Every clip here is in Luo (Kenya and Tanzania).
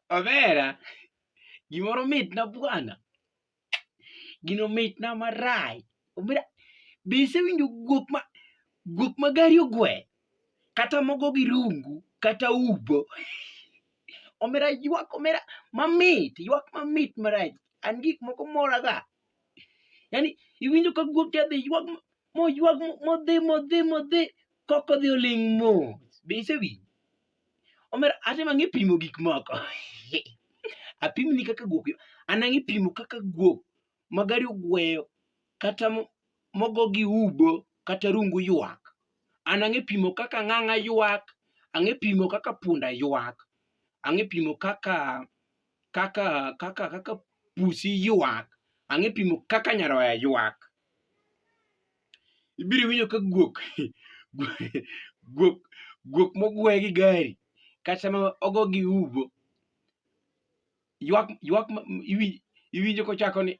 Omera, gimoro mitna bwana. Gino mitna marach. Omera, be isewinjo guok ma gari ogwe? Kata mogo gi rungu, kata ubo. Omera ywak omera mamit, ywak mamit marach. An gik moko moraga. Yaani iwinjo ka guok cha dhi ywak moywak modhi modhi modhi koko dhi oling' mos. Be isewinjo? Omera atemo ang'e pimo gik moko. Apimni kaka guok an ang'e pimo kaka guok ma gari ogweyo kata mogo gi ubo kata rungu ywak. An ang'e pimo kaka ng'ang'a ywak, ang'e pimo kaka punda ywak, ang'e pimo kaka kaka kaka kaka pusi ywak, ang'e pimo kaka nyaroya ywak. Ibiro winjo ka guok guok guok mogwe gi gari kata ma ogo gi ubo ywak ywak iwinjo kochako ni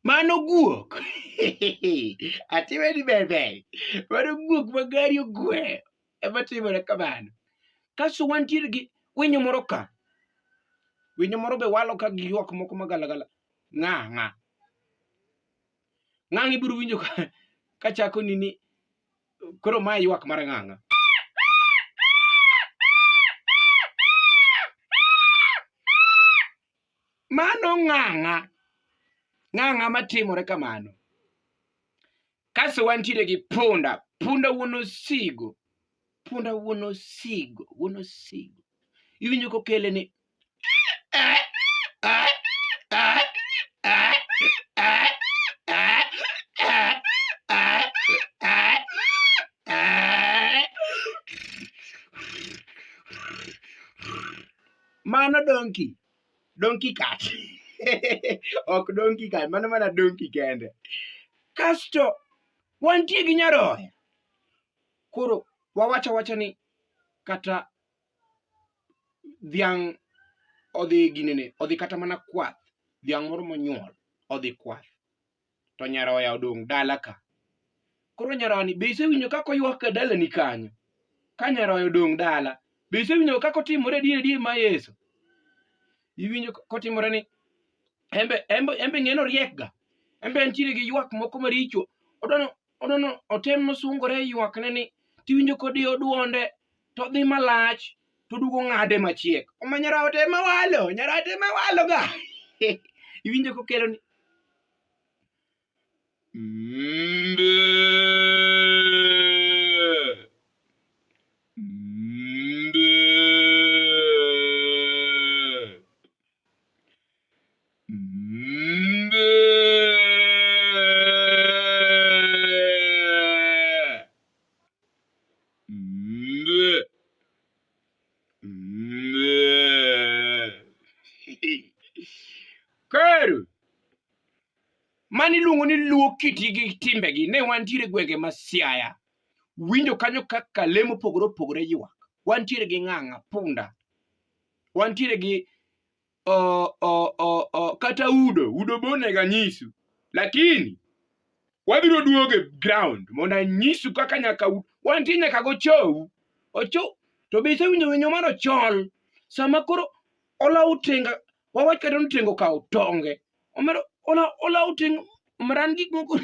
Mano guok. Atime ni ber ber. Mano guok ma gari ogweyo. Ema timore kamano. Kasto wantiere gi winyo moro ka. Winyo moro be walo ka gi ywak moko magalagala. Ng'a ng'a. Ng'ang' ibiro winjo ka, ka chako ni ni koro mae ywak mar ng'ang'a. Mano ng'ang'a. Ng'ang'a matimore kamano. Kasto wantiere gi punda. Punda wuon osigo. Punda wuon osigo. Wuon osigo. Iwinjo kokele ni Mano donkey. Donkey cat. Ok donkey cat, mano mana donkey kende. Kasto wantie gi nyaroya. Koro wawacho awacha ni kata dhiang' odhi ginene, odhi kata mana kwath, dhiang' moro monyuol odhi kwath to nyaroya odong' dala ka. Koro nyaroya ni be isewinjo kaka oywak e dalani kanyo? Ka nyaroya odong' dala, be isewinjo kaka otimore adier adier ma Yesu? Iwinjo kotimore ni embe embe embe ng'eno riek ga. Embe entiere gi ywak moko maricho. Odwano odwano otem nosungore e ywakne ni tiwinjo kodiyo duonde to dhi malach to duogo ng'ade machiek. Oma nyaroya to ema walo, nyaroya to ema walo ga. Iwinjo kokelo ni Mbe. Mbe. Mbe. Mbe. Mbe. Koro mano iluongo ni luo kitgi gi timbegi. Ne wantiere e gwenge ma Siaya, winjo kanyo kaka le mopogore opogore ywak. Wantiere gi ng'ang'a, punda, wantiere gi o, o, o, o, kata udo, udo be onego anyisu. Lakini wabiro duogo e ground mondo anyisu kaka nyaka wantie nyaka gochou. Ocho, to be isewinjo winyo mar ochol? Sama koro olawo tinga, wawach kata ni tinga okawo tonge, Omera, ola, ola oting', omera an gik moko.